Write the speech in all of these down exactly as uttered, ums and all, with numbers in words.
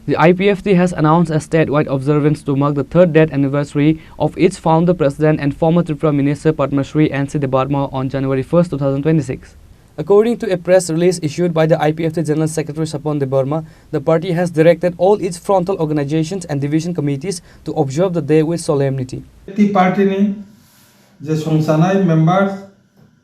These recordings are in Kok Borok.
The I P F T has announced a statewide observance to mark the third death anniversary of its founder, president, and former Tripura Minister Padma Shri N C Debbarma on January first, two thousand twenty-six. According to a press release issued by the I P F T General Secretary Swapan Debbarma, the party has directed all its frontal organizations and division committees to observe the day with solemnity. Party ni je songsanai members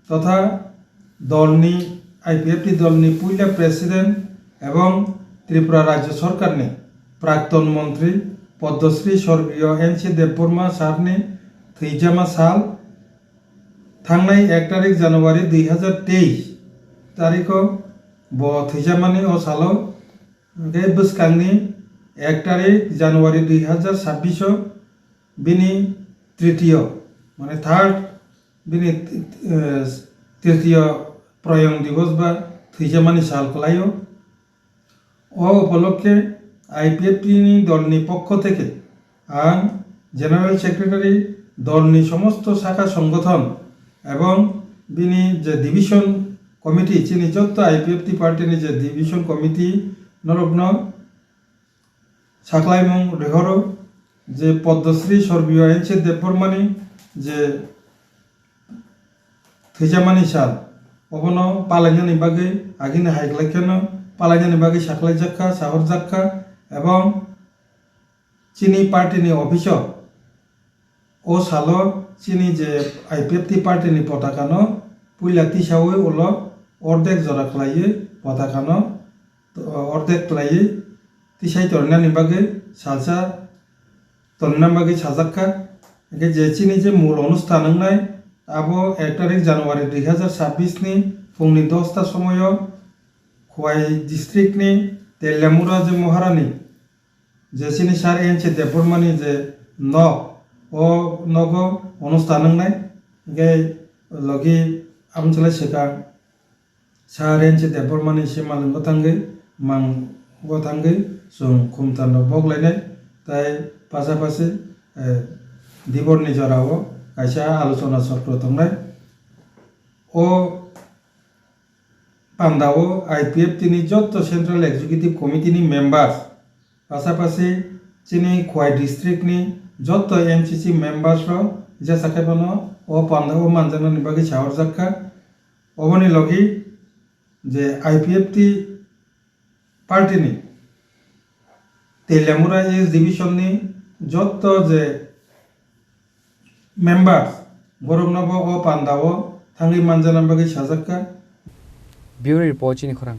totha dolni, I P F T dolni puila president ebong Tripura Rajya Sorkarni prakton montri Padma Shri Sorgiyo N C Debbarma sarni thwijama sal thangnai ek tarik January dui hazar teis tarikho bo thwijamani o salo, hwnkhe bwskangni ek tarik January dui hazar sabbiso bini tritiyo, mane third, bini, eh, tritiyo proyong divos ba thwijamani sal kwlaio. O upolokkhe I P F T ni dolni pokho theke ang General Secretary, dolni somosto sakha songgothon ebong bini je division committee, chini jotto I P F T party ni je division committee norokno saklaimung rihoro je Padma Shri Sorgiyo N C Debbarmani je thwijamani sal, obono palainani bagwi agini hai khlai kheno palainani bagwi saklaijak kha, sahorjak kha, ebong chini party ni office o, o salo chini je I P F T party ni potaka no puila tisaui ulo ordek jora khlaiwi potaka no, o, ordek khlaiwi tisai tongnani bagwi salsa tonna bagwi sajak kha. Hwnkhe je chini je mul onusthan wngnai, abo ek tarik January dui hazar sabbish ni phungni dosta somoio Khowai district ni Teliamura je Maharani je chini sir N C Debbarmani je nok, o nogo onusthan wngnai. Hwnkhe logi amchwlai swkang Sir N C Debbarmani simalwng gotangwi, mang gotangwi chwng khumtan rok boklainai, tai pasapasi, eh, diborni jorao kaisa alochona chokro tongnai. O pandao I P F T ni jotto Central Executive Committee ni members, pasapasi chini Khowai district ni jotto N C C members rok jesa khe phano o pandao manjaknani bagwi sahorjak kha. Oboni logi je I P F T party ni Teliamura East division ni jotto je members, borokno bo o pandao thangwi manjana bagwi sajak kha. Bureau Report, chini khorang.